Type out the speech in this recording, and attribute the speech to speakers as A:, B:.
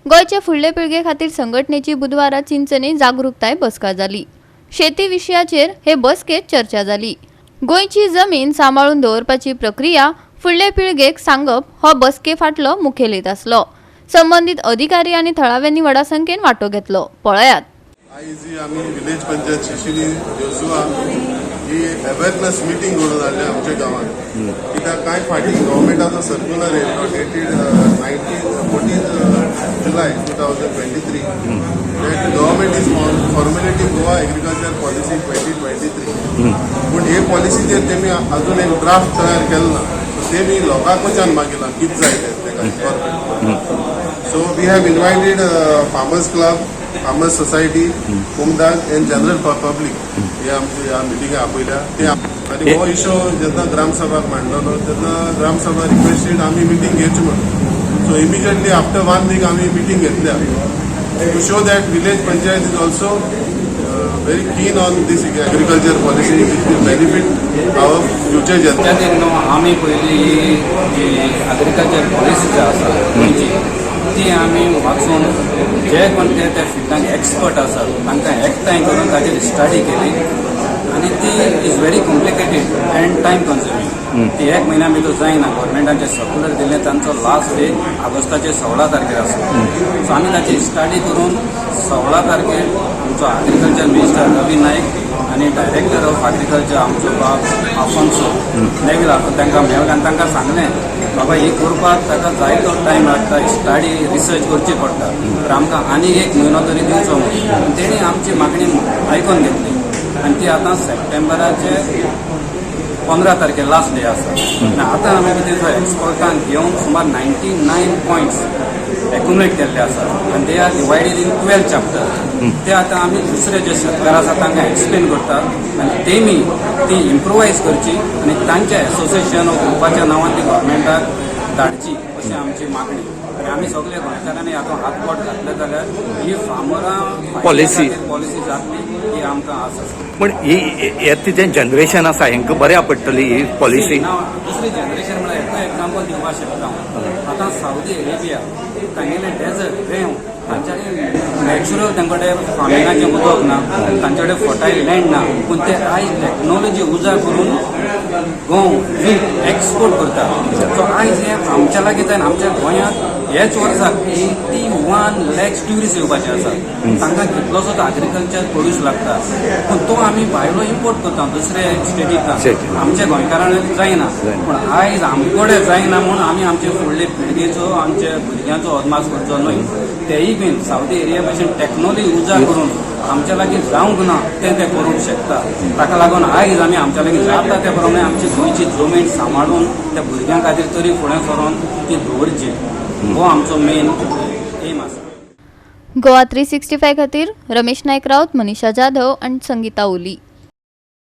A: गोंयचे फुडले पिळगे खातीर संघटनेची बुधवारा चिंचणे जागृताय बसका जाली. शेती विशयाचेर हे बसकेत चर्चा जाली. गोंयची जमीन सांबाळून दवरपाची प्रक्रिया फुडले पिळगेक सांगप हो बसके फाटलो मुखेल हेत आसलो. संबंदीत अधिकारी आनी थळाव्यांनी व्हडा संख्येन वांटो घेतलो. पळयात.
B: आयज ही आमी विलेज पंचायत शिशिरी जोसुआ ही अवेरनस मिटींग घडोवन हाडल्या आमच्या गांवांत, कित्याक कांय फाटीं गव्हर्मेंटाचो सर्क्युलर येयलो dated 19 14 July 2023 that government is formulating Goa Agriculture Policy 2023. पूण हे पॉलिसीचेर तेमी अजून एक ड्राफ्ट तयार केलो ना. सो तेमी लोकां कडच्यान मागिलां कितें जाय तें तेका government. So we have invited Farmers Club, Farmers Society, Umdag and general public. हे आमचे ह्या मिटिंगे आपयल्या ते. आनी हो इशू जेन्ना ग्रामसभाक मांडलेलो तेन्ना ग्रामसभा रिक्वेस्टेड आमी मिटींग घेवची म्हणून. So immediately after one week आमी मिटींग घेतल्या to show that village panchayat is also very keen on this agriculture policy, which will benefit our future generation.
C: त्या न्हू आमी पयली ही जी एग्रीकल्चर पॉलिसी जी आसा गोंयची, ती आमी वाचून जे कोण ते त्या फिल्डाक एक्सपर्ट आसात तांकां एकठांय करून ताचेर स्टडी केली आनी ती is very complicated and time consuming. ती एक म्हयन्या भितर जायना. गव्हर्मेंटान सर्क्युलर दिलें, तांचो लास्ट डे ऑगस्टाचे 16 तारखेर आसा. सो आमी ताची स्टडी करून 16 तारखेर आमचो एग्रीकल्चर मिनिस्टर रवी नायक आनी डायरेक्टर ऑफ एग्रीकल्चर आमचो बाब आफोन्सो नेवील आसा, तांकां मेळ्ळें आनी तांकां सांगलें, बाबा, ही करपाक ताका जायतो टायम लागता, स्टडी रिसर्च करची पडटा, तर आमकां आनीक एक म्हयनो तरी दिवचो म्हणून. आनी तेणी आमची मागणी आयकून घेतली आनी ती आतां सप्टेंबराचे 15 तारखेर लास्ट डे आसा. आनी आतां आमी कितें तो एक्सपर्टांक घेवन सुमार 99 पॉयंट्स एक्युमुलेट केल्ले आसा आनी they are divided in 12 chapter. ते आतां आमी दुसरे जे शेतकार आसा तांकां एक्सप्लेन करता आनी तेमी ती इम्प्रोवायज करची आनी तांच्या एसोसिएशन ग्रुपाच्या नांवान ती गव्हर्मेंटाक धाडची अशी आमची मागणी. आनी आमी सगळे गोंयकारांनी हातूंत हातबोट घातले जाल्यार ही फार्मरां
D: Policy.
C: Policy जातली ही आमकां आस आसा.
D: पण ही येता तें जनरेशन आसा, हेंकां बऱ्या पडटली ही पॉलिसी?
C: ना, दुसरी जनरेशन म्हळ्यार एकूय एग्जाम्पल दिवपाक शकता हांव. आतां सावदी अरेबिया, तांगेले डेजर्ट, रेंव, तांच्यानी नॅचरल तांचे कडेन फार्मिंगाचें उदक ना, तांचे कडेन फर्टायल लँड ना, पूण ते आयज टॅक्नोलॉजी उजार करून गंव, वीट एक्सपोर्ट करता. सो आयज हें आमच्या लागीं जायना. आमच्या गोंयांत ह्याच वर्साक 81 लॅक्स ट्युरिस्ट येवपाचे आसा. तांकां कितलोसोच एग्रीकल्चर प्रोड्यूस लागता, पूण तो आमी भायलो इम्पोर्ट करता दुसरे स्टेटींतल्यान.
D: स्टेटीन.
C: आमच्या गोंयकारांक जायना. पूण आयज आमकडे जायना म्हूण आमी आमचे फुडले पिळगेचो, आमच्या भुरग्यांचो अदमास करचो न्हय. तेय बीन सावदी एरिया भशेन टॅक्नोलॉजी उजार करून आमच्या लागीं जावंक ना तें ते करूंक शकता. ताका लागून आयज आमी आमच्या लागीं जाता त्या प्रमाणे आमची गोंयची जमीन सांबाळून त्या भुरग्यां खातीर तरी फुडें सरोन ती दवरची, हो आमचो मेन एम आसा.
A: गोवा 365 खातीर रमेश नायक राऊत, मनीषा जाधव आणि संगीता ओली.